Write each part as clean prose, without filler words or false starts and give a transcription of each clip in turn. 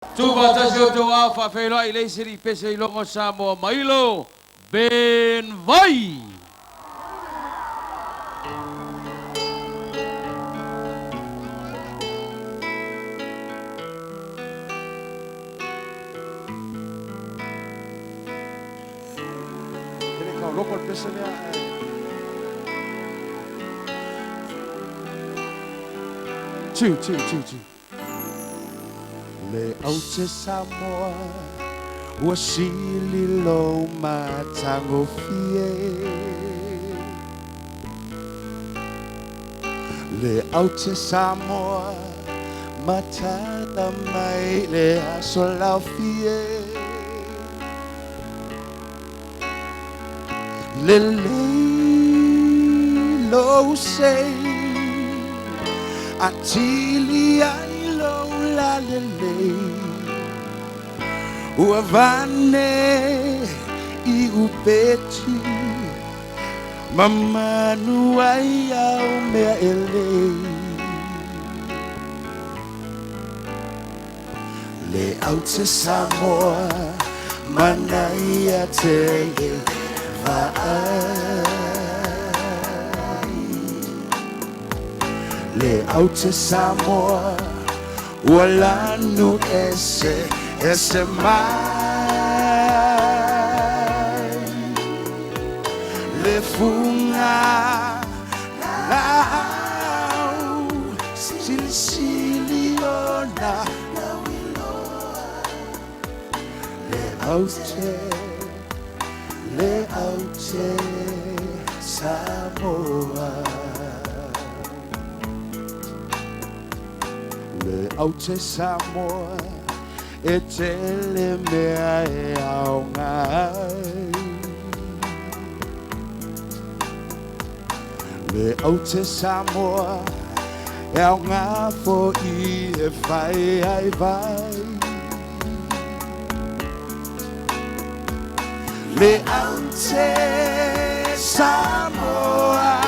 Tuufaatasi outou aao faafeiloai i le isi alii pese iloga o Samoa, Mailo Ben Vai. E le tauloko le pese lea ae. Two, two, two, two. Le aute Samoa ua sili lou matagofie. Le aute Samoa matala mai le aso laofie. Lelei lou sei atili ai lou lalelei ua vane i upeti ma manu ai au mea elei. Le aute Samoa manaia tele vaai. Le aute Samoa ua lanu ese ese mai. Le fuga laau silisili ona le aute, le aute Samoa. Le aute Samoa e tele mea e aoga ai. Le aute Samoa e aoga fo'i e fai ai vai. Le aute Samoa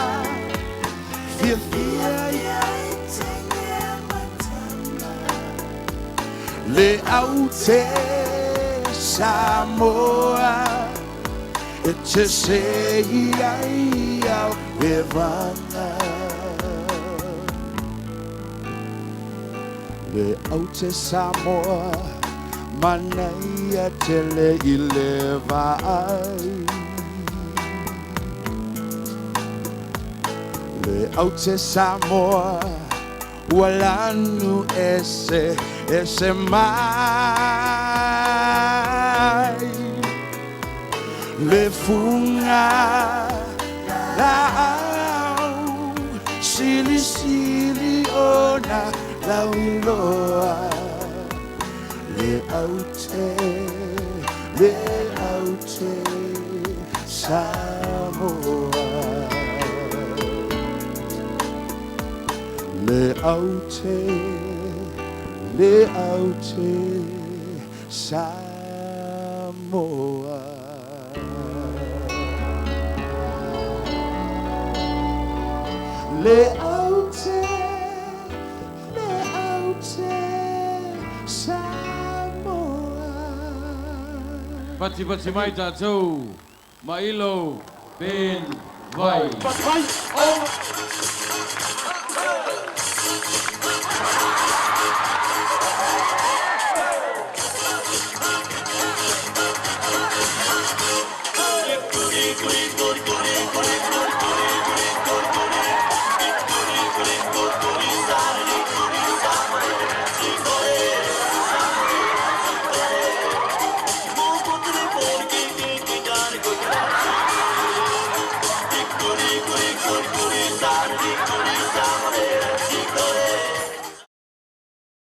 fiafia i Le aute Samoa e te sei ai au e vata. Le aute Samoa manaia tele i le vaai. Le aute Samoa ua lanu ese ese mai. Le fuga laau silisili ona lauiloa. Le aute, le aute Samoa. Le aute, le aute Samoa. Le aute, le aute Samoa. Patipati mai tatou, Mailo Ben Vai.